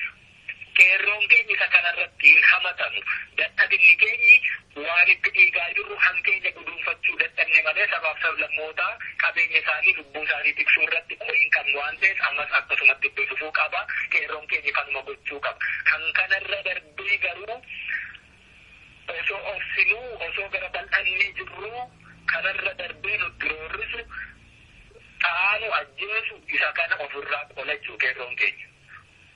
Qeerroon keenya isa kanarratti hin hamatamu. Dadhabinni keenyi waan itti dhiigaa jirru hankeenya guduunfachuu dadhabne malee sabaaf sablammootaa qabeenya isaanii lubbuu isaanii tiksuu irratti qo'i hin qabnu waan ta'eef ammas akkasumatti itti fufuu qaba. Qeerroon keenya kanuma gochuu qaba. Kan kanarra darbee garuu osoo obsinuu osoo gara bal'annee jirruu kanarra darbee nutti roorrisu dhaanu ajjeesu isa kana ofirraa qolachuu qeerroon keenya.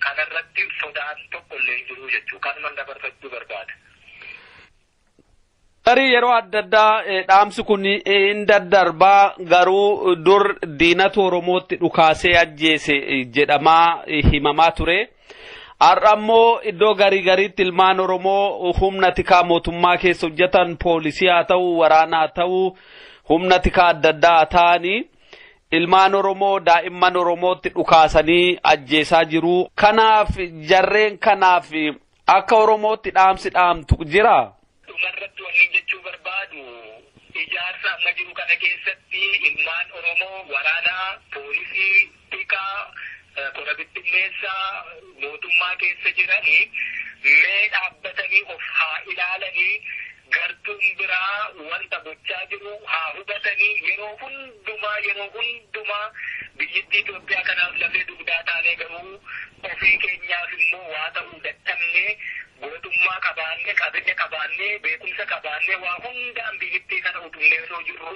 Kanarratti sodaan tokko illee hin jiru jechuu kanuman dabarfachuu barbaada. Tarii yeroo adda addaa dhaamsi kun hin daddarbaa, garuu dur diinatu Oromootti dhukaasee ajjeese jedhamaa himamaa ture. Har'a immoo iddoo garii gariitti ilmaan Oromoo humna tikaa mootummaa keessa hojjetan, poolisii haa ta'u, waraana haa ta'u, humna tikaa adda addaa haa ta'anii, ilmaan Oromoo, daa'imman Oromootti dhukaasanii ajjeesaa jiru. Kanaaf jarreen kanaaf akka Oromootti dhaamsi dhaamtu jira. Dhumarratti wanni jechuu barbaadu, ijaarsa amma jiru kana keessatti ilmaan Oromoo waraanaa, poolisii, tikaa, kora bittinneessaa mootummaa keessa jiranii mee dhaabbatanii of haa ilaalanii, gartuun biraa wanta gochaa jiru haa hubatanii. Yeroo hundumaa biyyittii Itoophiyaa kanaaf lafee dugdaa taanee, garuu ofii keenyaaf immoo waa ta'uu dadhabnee, gootummaa qabaannee, qabeenya qabaannee, beekumsa qabaannee, waa hundaan biyyittii kana utubnee osoo jirru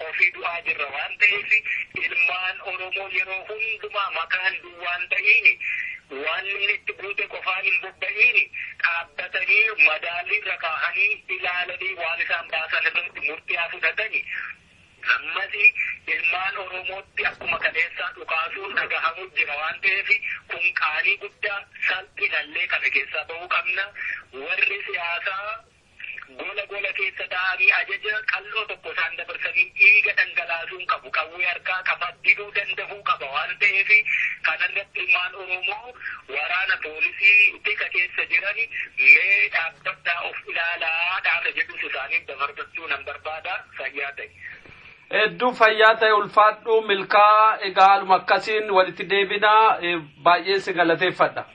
ofii du'aa jirra waan ta'eef, ilmaan Oromoo yeroo hundumaa makaan duwwaan ta'iin, waan inni itti guute qofaan hin bobba'iin, dhaabbatanii madaalii irra kaahanii ilaalanii waan isaan baasan irratti murtii haa fudhatanii. Ammas ilmaan Oromootti akkuma kaleessaa dhukaasuun dhagahamu jira waan ta'eef, kun qaanii guddaa, salphinallee kana keessaa bahuu qabna. Warri siyaasaa gola gola keessa ta'anii ajaja qalloo tokko isaan dabarsanii dhiiga dhangalaasuun qabu, qawwee harkaa qaba, diduu danda'uu qaba waan ta'eef, kanarratti ilmaan Oromoo waraana, poolisii, tika keessa jiran mee dhaabbadhaa, of ilaalaa dhaaba jedhus isaaniif dabarfachuu nan barbaada. Fayyaa ta'e. Hedduu fayyaa ta'e, ulfaadhu, milkaa. Egaa haaluma akkasiin walitti deebinaa, baay'ee si galateeffadha.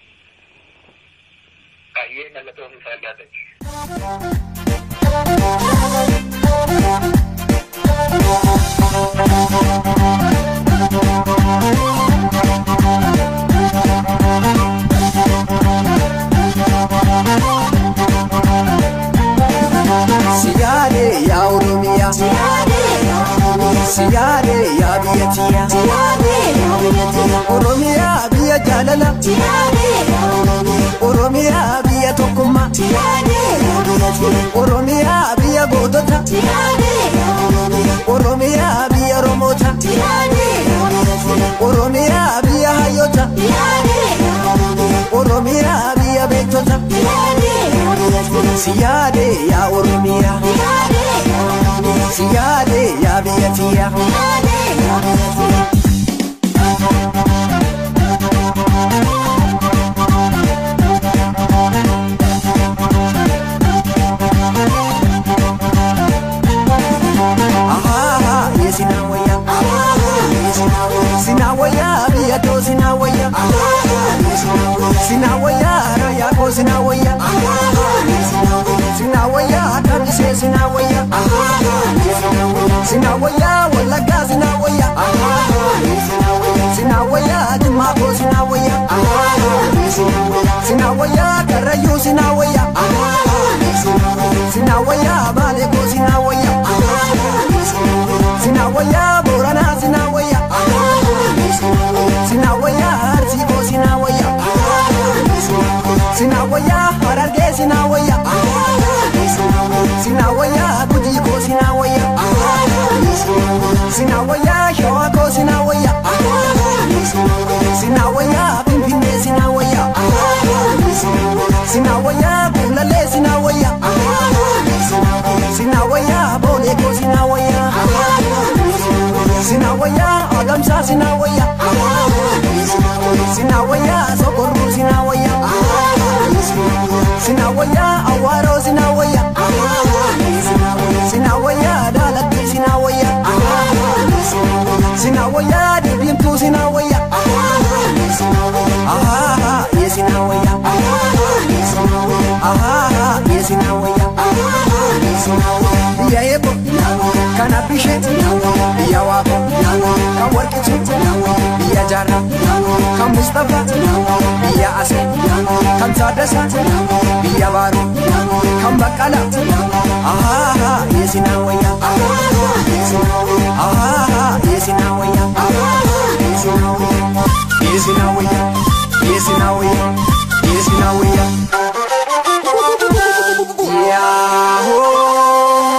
Baay'ee galatoomii, fayyaa ta'e. Siyaade yaa Oromiyaa, siyaade yaa biyya tiyya, Oromiyaa biyya jaalala, Oromiyaa biyya tokkummaa, Oromiyaa biyya gootota, Oromiyaa biyya Oromoota, Oromiyaa biyya hayyoota, Oromiyaa biyya beektota. Siyaade yaa Oromiyaa, siyaade yaa biyya tiyya. Ahaa, sinawaya, sinawaya, biyya too sinawaya, sinawaya, rayaa koo sinawaya, sinawaya, kamisee sinawaya, sinawaya, Wallaggaa sinawaya, sinawaya, Jimmaa koo sinawaya, sinawaya, Karrayyuu sinawaya, sinawaya, Baalee koo sinawaya, sinawaya, Booranaa sinawaya, sinawaya, Arsii koo sinawaya, sinawaya, Harargee sinawaya, sinawaya, Gujii koo sinawaya, sinawaya, Shawaa koo sinawaya, sinawaya, Finfinnee sinawaya, sinawaya, Buulallee sinawaya, sinawaya, Boolee koo sinawaya, sinawaya, Agamsaa sinawaya, sinawaya, Sokorruu sinawaya, sinawaya, Awaaroo sinawaya, sinawaya, Daalattii sinawaya, sinawaya, Didiimtuu sinawaya. Ahaa, sinawaya, ahaa, sinawaya, biyya eebbo kan abbishee, biyya Waaqoo kan Warqituu, biyya Jaarraa kan Mustafaa, biyya Asee kan Taaddasaa, biyya Baaroo kan Baqqalaa. Ahaa, sinawaya, ahaa, sinawaya, sinawaya, sinawaya, sinawaya. Yaahoo!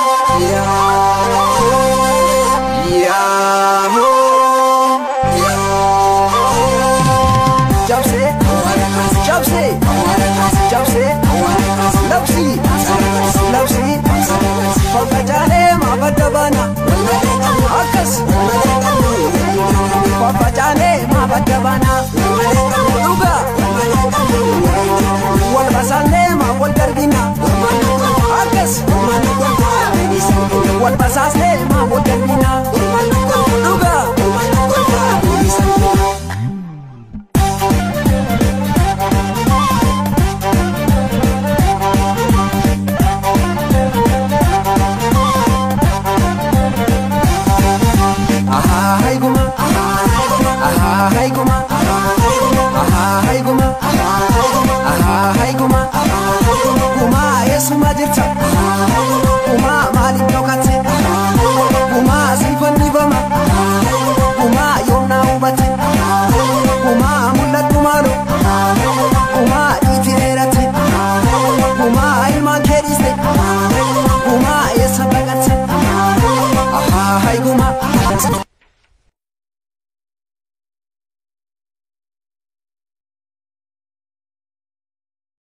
Eessaa jirta?